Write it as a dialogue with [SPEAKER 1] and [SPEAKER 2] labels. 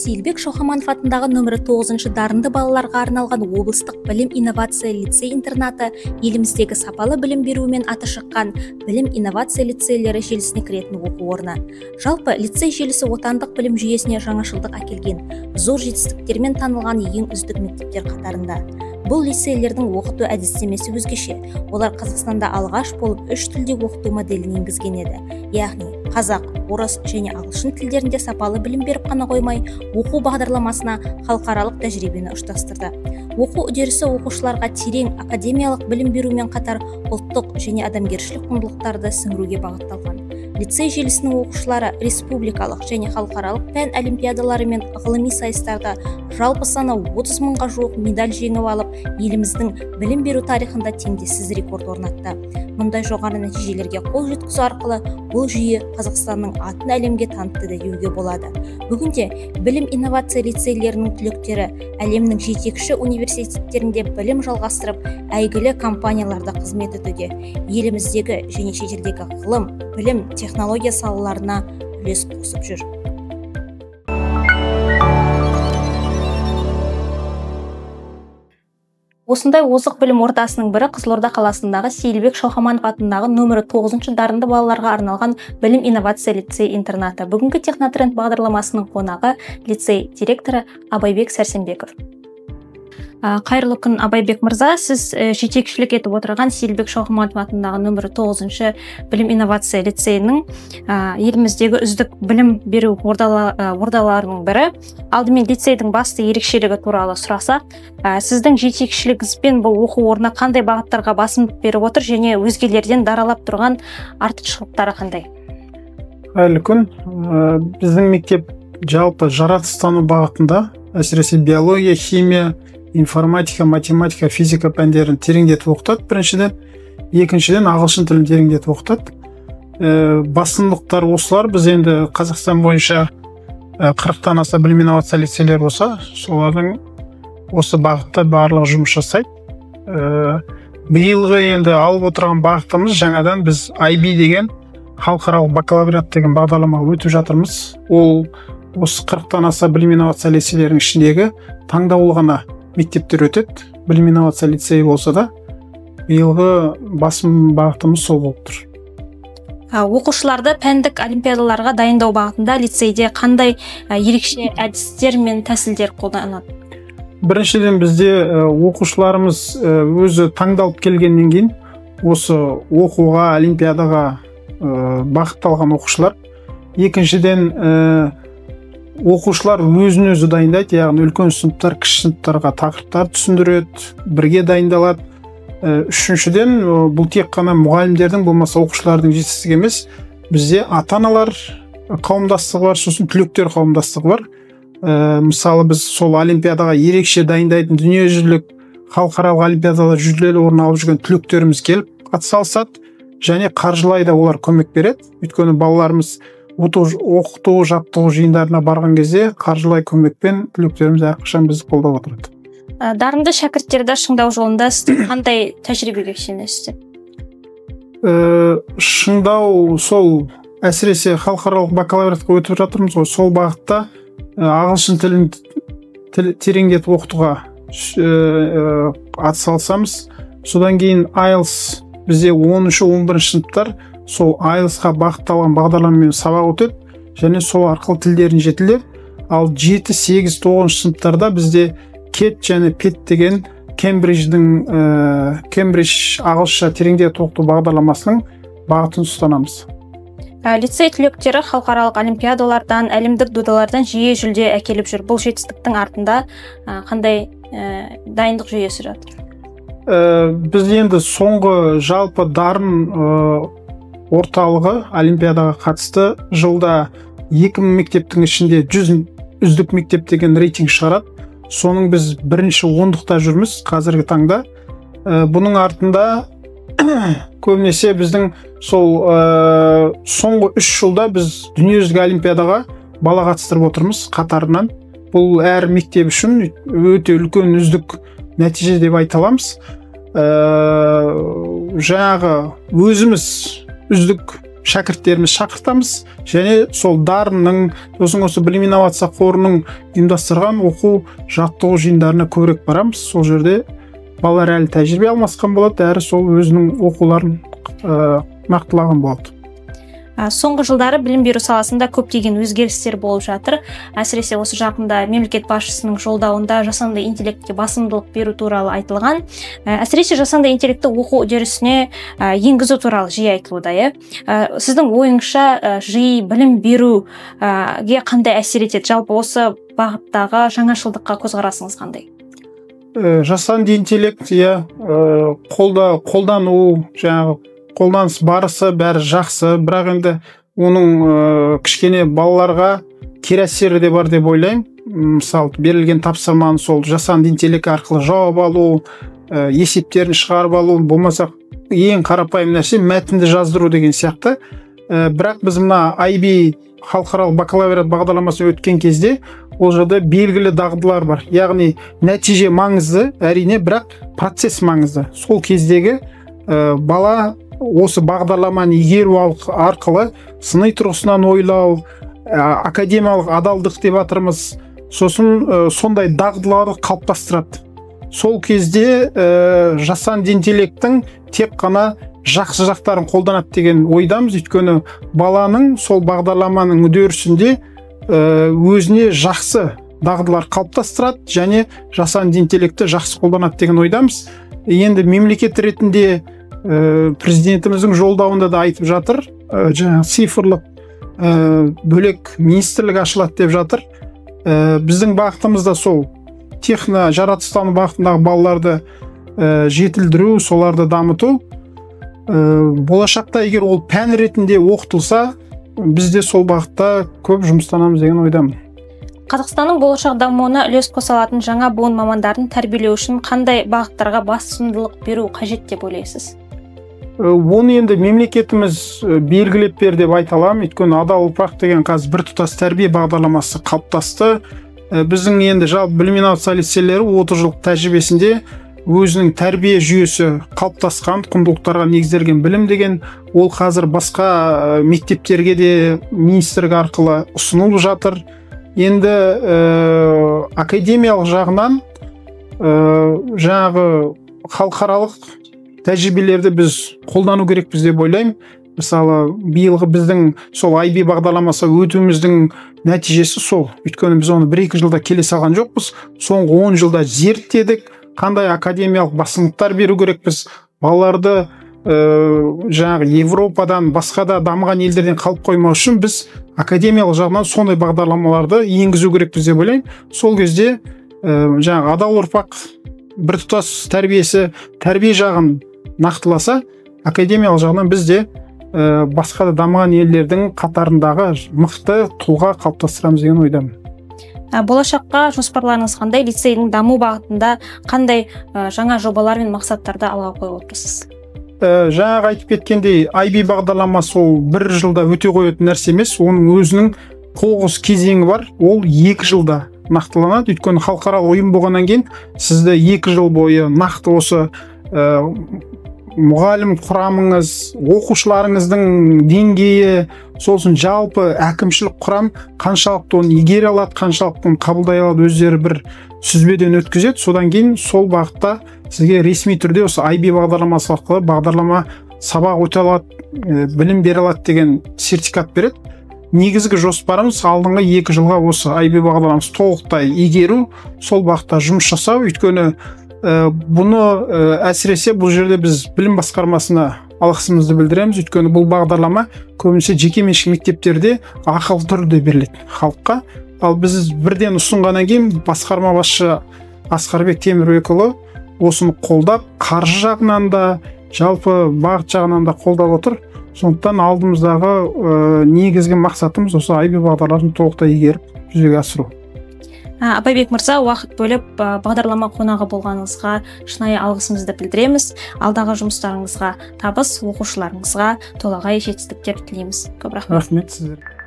[SPEAKER 1] Сейілбек Шаухаманов атындағы нөмірі 9-шы дарынды балаларға арналған облыстық білім инновация лицей интернаты еліміздегі сапалы білім берумен аты шыққан білім инновация лицейлері желісіне кіретін оқу орны. Жалпы лицей желісі отандық білім жүйесіне жаңашылдық әкелген, зор жетістіктермен танылған ең үздік мектептер қатарында. Бұл лицейлердің оқыту әдістемесі өзгеше. Олар Қазақстанда алғаш болып үш тілде оқыту моделін енгізген еді. Яғни қазақ, орыс және ағылшын тілдерінде сапалы білім беріп қана қоймай, оқу бағдарламасына халықаралық тәжірибені ұштастырды. Оқу үдерісі оқушыларға терең академиялық білім берумен қатар ұлттық және адамгершілік құндылықтарды сіңіруге бағытталған. Лицей желісінің оқушылары республикалық және халықаралық пән олимпиадалары мен ғылыми сайыстарда жалпы саны 30 мыңға жуық медаль жеңіп алып, еліміздің білім беру тарихында теңдессіз рекорд орнатты. Мұндай жоғары нәтижелерге қол жеткізу арқылы бұл жүйе Қазақстанның атын әлемге танытты деуге болады. Бүгінде білім инновация лицейлерінің түлектері әлемнің жетекші университеттерінде білім жалғастырып, әйгілі компанияларда қызмет етуде. Еліміздегі және шетелдегі ғылым, білім, технология салаларына үлес қосып жүр. Осындай озық білім ордасының бірі Қызылорда қаласындағы Сейілбек Шаухаманов атындағы нөмірі 9-шы дарынды балаларға арналған білім инновация лицей интернаты. Бүгінгі Технотренд бағдарламасының қонағы лицей директоры Абайбек Сәрсенбеков. Қайырлы күн, Абайбек мырза. Сіз жетекшілік етіп отырған Сейілбек Шаухаманов атындағы нөмірі 9-шы білім инновация лицейінің еліміздегі үздік білім беру ордаларының бірі. Алдымен лицейдің басты ерекшелігі туралы сұрасақ, сіздің жетекшілігіңізбен бұл оқу орны қандай бағыттарға басымдық беріп отыр және өзгелерден даралап тұрған артықшылықтары қандай?
[SPEAKER 2] Қайырлы күн. Біздің мектеп жалпы жаратылыстану бағытында, әсіресе биология, химия, информатика, математика, физика пәндерін тереңдетіп оқытады біріншіден, екіншіден ағылшын тілін тереңдетіп оқытады. Басымдықтар осылар. Біз енді Қазақстан бойынша 40-тан аса білім инновация лицейлері болса, солардың осы бағытта барлығы жұмыс жасайды. Биылғы енді алып отырған бағытымыз жаңадан біз IB деген халықаралық бакалавриат деген бағдарламаға өтіп жатырмыз. Ол осы 40-тан аса білім инновация лицейлерінің ішіндегі таңдаулы ғана мектептер өтеді. Білім инновация лицейі болса да, биылғы басым бағытымыз сол болып тұр.
[SPEAKER 1] Оқушыларды пәндік олимпиадаларға дайындау бағытында лицейде қандай ерекше әдістер мен тәсілдер қолданылады?
[SPEAKER 2] Біріншіден, бізде оқушыларымыз өзі таңдалып келгеннен кейін осы оқуға, олимпиадаға бағытталған оқушылар. Екіншіден, оқушылар өзін өзі дайындайды, яғни үлкен сыныптар кіші сыныптарға тақырыптар түсіндіреді, бірге дайындалады. Үшіншіден, бұл тек қана мұғалімдердің болмаса оқушылардың жетістігі емес, бізде ата-аналар қауымдастығы бар, сосын түлектер қауымдастығы бар. Мысалы, біз сол олимпиадаға ерекше дайындайтын дүниежүзілік халықаралық олимпиадалар жүлделі орын алып жүрген түлектеріміз келіп атсалысады және қаржылай да олар көмек береді. Өйткені балаларымыз оқыту, жаттығу жиындарына барған кезде қаржылай көмекпен түлектеріміз әрқашан бізді қолдап отырады.
[SPEAKER 1] Дарынды шәкірттерді шыңдау жолында сіз қандай тәжірибеге сүйенесіздер?
[SPEAKER 2] Шыңдау сол әсіресе халықаралық бакалавриатқа өтіп жатырмыз ғой, сол бағытта ағылшын тілін тереңдетіп оқытуға атсалысамыз. Содан кейін IELTS, бізде 10-шы, 11-ші сыныптар сол IELTS-қа бағытталған бағдарламамен сабақ өтеді және сол арқылы тілдерін жетіледі. Ал 7, 8, 9 сыныптарда бізде KET және PET деген Кембридждің Кембридж ағылшынша тереңдетіп оқыту бағдарламасының бағытын ұстанамыз.
[SPEAKER 1] Лицей түлектері халықаралық олимпиадалардан, әлемдік додалардан жиі жүлде әкеліп жүр. Бұл жетістіктің артында қандай дайындық жүйесі жатыр?
[SPEAKER 2] Біз енді соңғы жалпы дарын орталығы олимпиадаға қатысты жылда 2000 мектептің ішінде 100 үздік мектеп деген рейтинг шығарады. Соның біз бірінші ондықта жүрміз қазіргі таңда. Бұның артында көбінесе біздің сол соңғы 3 жылда біз дүниежүзілік олимпиадаға бала қатыстырып отырмыз қатарынан. Бұл әр мектеп үшін өте үлкен үздік нәтиже деп айта аламыз. Жаңағы өзіміз үздік шәкірттеріміз шақыртамыз және сол Дарынның, сосын осы білім инновация қорының ұйымдастырған оқу жаттығу жиындарына көбірек барамыз. Сол жерде балалар әлі тәжірибе алмасқан болады, әрі сол өзінің оқуларын нақтылаған болады.
[SPEAKER 1] Соңғы жылдары білім беру саласында көптеген өзгерістер болып жатыр. Әсіресе осы жақында мемлекет басшысының жолдауында жасанды интеллектке басымдылық беру туралы айтылған. Әсіресе жасанды интеллектті оқу үдерісіне енгізу туралы жиі айтылуда, иә. Сіздің ойыңызша, ЖИ білім беруге қандай әсер етеді? Жалпы осы бағыттағы жаңашылдыққа көзқарасыңыз қандай?
[SPEAKER 2] Жасанды интеллект, иә, қолдану, жаңағы қолданыс барысы бәрі жақсы, бірақ енді оның кішкене балаларға кері әсері де бар деп ойлаймын. Мысалы, берілген тапсырманы сол жасанды интеллект арқылы жауап алу, есептерін шығарып алу, болмаса ең қарапайым нәрсе мәтінді жаздыру деген сияқты. Бірақ біз мына IB халықаралық бакалавриат бағдарламасын өткен кезде ол жерде белгілі дағдылар бар. Яғни нәтиже маңызды, әрине, бірақ процесс маңызды. Сол кездегі бала осы бағдарламаны игеру арқылы сыни тұрғысынан ойлау, академиялық адалдық деп жатырмыз, сосын сондай дағдыларды қалыптастырады. Сол кезде жасанды интеллекттің тек қана жақсы жақтарын қолданады деген ойдамыз. Өйткені баланың сол бағдарламаның үдерісінде өзіне жақсы дағдылар қалыптастырады және жасанды интеллектті жақсы қолданады деген ойдамыз. Енді мемлекет ретінде президентіміздің жолдауында да айтып жатыр, жаңағы цифрлық бөлек министрлік ашылады деп жатыр. Біздің бағытымыз да сол техно жаратылыстану бағытындағы балаларды жетілдіру, соларды дамыту. Болашақта егер ол пән ретінде оқытылса, біз де сол бағытта көп жұмыстанамыз деген ойдамын.
[SPEAKER 1] Қазақстанның болашақ дамуына үлес қоса алатын жаңа буын мамандарын тәрбиелеу үшін қандай бағыттарға басымдылық беру қажет деп ойлайсыз?
[SPEAKER 2] Оны енді мемлекетіміз белгілеп бер деп айта аламын. Өйткені адал ұрпақ деген қазір біртұтас тәрбие бағдарламасы қалыптасты. Біздің енді жалпы білім инновация лицейлері 30 жылдық тәжірибесінде өзінің тәрбие жүйесі қалыптасқан, құндылықтарға негізделген білім деген, ол қазір басқа мектептерге де министрлік арқылы ұсынылып жатыр. Енді академиялық жағынан жаңағы халықаралық тәжірибелерді біз қолдану керекпіз деп ойлаймын. Мысалы, биылғы біздің сол IB бағдарламасы өтуіміздің нәтижесі сол. Өйткені біз оны 1-2 жылда келе салған жоқпыз. Соңғы 10 жылда зерттедік, қандай академиялық басымдықтар беру керекпіз. Балаларды жаңағы Европадан, басқа да дамыған елдерден қалып қоймау үшін біз академиялық жағынан сондай бағдарламаларды енгізу керекпіз деп ойлаймын. Сол кезде жаңағы адал ұрпақ біртұтас тәрбиесі, тәрбие жағын нақтыласа, академиялық жағынан біз де басқа да дамыған елдердің қатарындағы мықты тұлға қалыптастырамыз деген ойдамын.
[SPEAKER 1] Болашаққа жоспарларыңыз қандай? Лицейдің даму бағытында қандай жаңа жобалар мен мақсаттарды алға қойып отырсыз?
[SPEAKER 2] Жаңағы айтып кеткендей, IB бағдарламасы ол бір жылда өте қоятын нәрсе емес, оның өзінің 9 кезеңі бар, ол 2 жылда нақтыланады. Өйткені халықаралық ұйым болғаннан кейін сізді 2 жыл бойы нақты осы мұғалім құрамыңыз, оқушыларыңыздың деңгейі, сосын жалпы әкімшілік құрам қаншалықты оны игере алады, қаншалықты оны қабылдай алады, өздері бір сүзбеден өткізеді. Содан кейін сол бағытта сізге ресми түрде осы IB бағдарламасы арқылы бағдарлама сабақ өте алады, білім бере алады деген сертификат береді. Негізгі жоспарымыз алдыңғы 2 жылға осы IB бағдарламасы толықтай игеру, сол бағытта жұмыс жасау. Өйткені бұны әсіресе бұл жерде біз білім басқармасына алғысымызды білдіреміз. Өйткені бұл бағдарлама көбінесе жекеменшік мектептерде ақылы түрде беріледі халыққа. Ал біз бірден ұсынғаннан кейін басқарма басшы Асқарбек Темірбекұлы осыны қолдап, қаржы жағынан да, жалпы бағыт жағынан да қолдап отыр. Сондықтан алдымыздағы негізгі мақсатымыз осы IB бағдарламасын толықтай игеріп жүзеге асыру.
[SPEAKER 1] Абайбек мырза, уақыт бөліп бағдарлама қонағы болғаныңызға шынайы алғысымызды білдіреміз. Алдағы жұмыстарыңызға табыс, оқушыларыңызға толағай жетістіктер тілейміз. Көп рахмет.
[SPEAKER 2] Рахмет сіздерге.